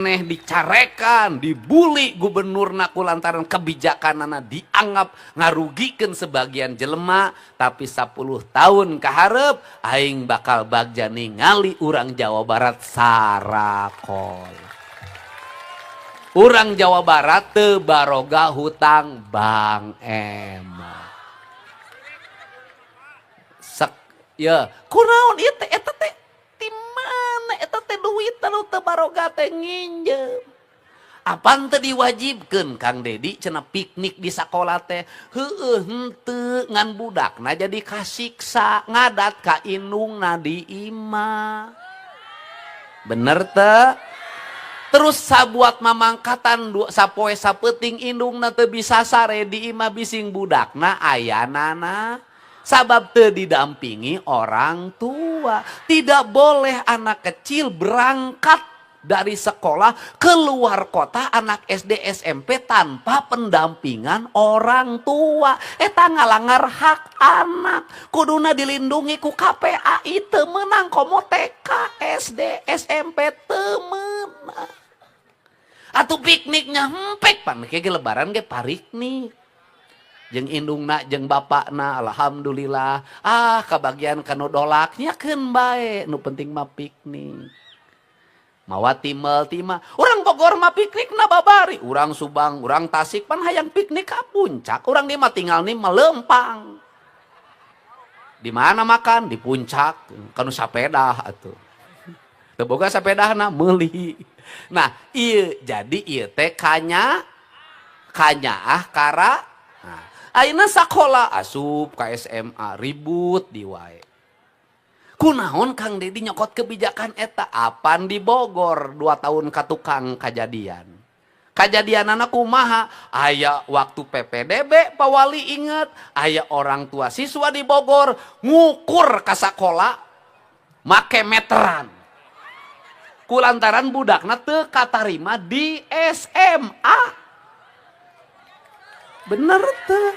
Keneh dicarekan, dibully gubernurna kulantaran kebijakanana dianggap ngarugikeun sebagian jelema, tapi 10 tahun kaharep aing bakal bagja ningali urang Jawa Barat sarakol. Urang Jawa Barat teu baroga hutang Bank Emok. Sek, ya, kunaon ieu teh, eta teh ti mana eta teh duit anu teu baroga teh nginjem? Apan teu diwajibkeun, Kang Dedi, cenah piknik di sakola teh? Heueuh, henteu, ngan budakna jadi kasiksa ngadat ka indungna di imah. Bener teu? Terus sabuat mamangkatan dua, sapoe sapeuting indungna teu bisa sare di imah bising budakna aya nana, sabab teu didampingi orang tua. Tidak boleh anak kecil berangkat dari sekolah keluar kota, anak SD SMP, tanpa pendampingan orang tua. Eta ngalanggar hak anak, kuduna dilindungi ku KPAI. Teu meunang, komo TK, SD, SMP teu meunang. Atuh pikniknya hempek pan ge lebaran ge pariknik jeung indungna jeung bapakna. Alhamdulillah, ah, kabagian kanu dolaknya, keun bae, nu penting mah piknik mawa timel tima. Urang Bogor mah piknik na babari, urang Subang, urang Tasik pan hayang piknik ka puncak. Urang di mah tinggal nih melempang di mana, makan di puncak kanu sapeda atuh teu boga sapedahna meuli. Nah, iya, jadi ieu teh kanya kanyaah kara. Nah, ayeuna sakola asup ka SMA ribut di wae. Kunaon Kang Dedi nyokot kebijakan eta? Apan di Bogor 2 tahun katukang kajadian. Kajadian anak kumaha? Aya waktu PPDB, Pak Wali inget, aya orang tua siswa di Bogor ngukur ka sakola make meteran. Kulantaran budakna teu katarima di SMA. Bener teu?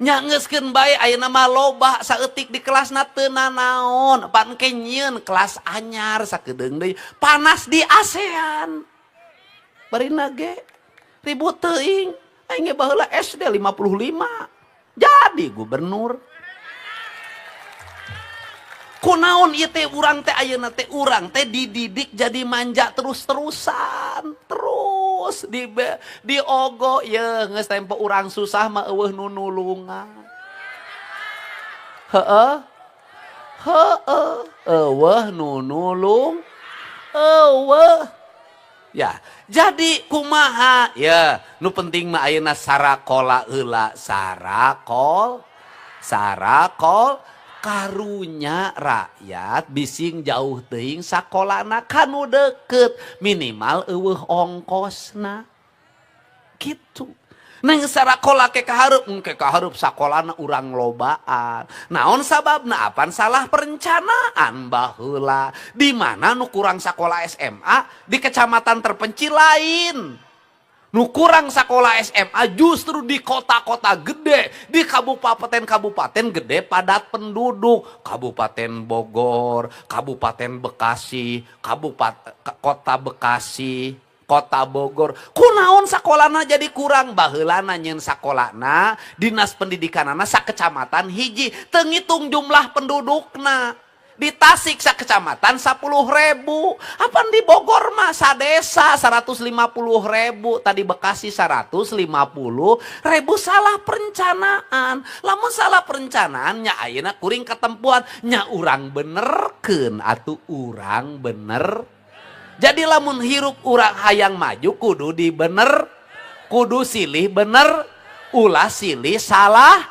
Nya geuskeun bae, ayeuna mah loba saeutik di kelasna teu nanaon, pan ke nyieun kelas anyar sakedeung deui panas di ASEAN. Barina ge ribut teuing. Aing ge baheula SD 55 jadi gubernur. Kunaon ieu teh urang teh ayeuna teh, urang teh dididik jadi manja terus-terusan, terus di diogo ye, geus tempo urang susah mah euweuh nu nulungan. Heeh heeh, euweuh nu nulung, euweuh. Ya, jadi kumaha ya? Nu penting mah ayeuna sarakola heula, sarakol sarakol. Karunya rakyat bising jauh teuing sakolana kanu deket, minimal euweuh ongkosna gitu. Neng sarakola ke kahareup, ke kahareup sakolana urang lobaan. Naon sababna? Apan salah perencanaan baheula. Di mana nu kurang sakola SMA di kecamatan terpencil lain. Nu kurang sekolah SMA justru di kota-kota gede, di kabupaten-kabupaten gede padat penduduk, Kabupaten Bogor, Kabupaten Bekasi, Kabupaten Kota Bekasi, Kota Bogor. Kunaon sakolana jadi kurang? Baheulana nyeun sakolana dinas pendidikanana sakecamatan hiji, teu ngitung jumlah pendudukna. Di Tasik kecamatan 10 ribu, apa di Bogor mah sadesa 150 ribu, tadi Bekasi 150 ribu. Salah perencanaan. Lamun salah perencanaannya ayeuna kuring ketempuan nya, urang benerkeun atuh, urang bener. Jadi lamun hirup urang hayang maju kudu dibener, kudu silih bener, ulah silih salah.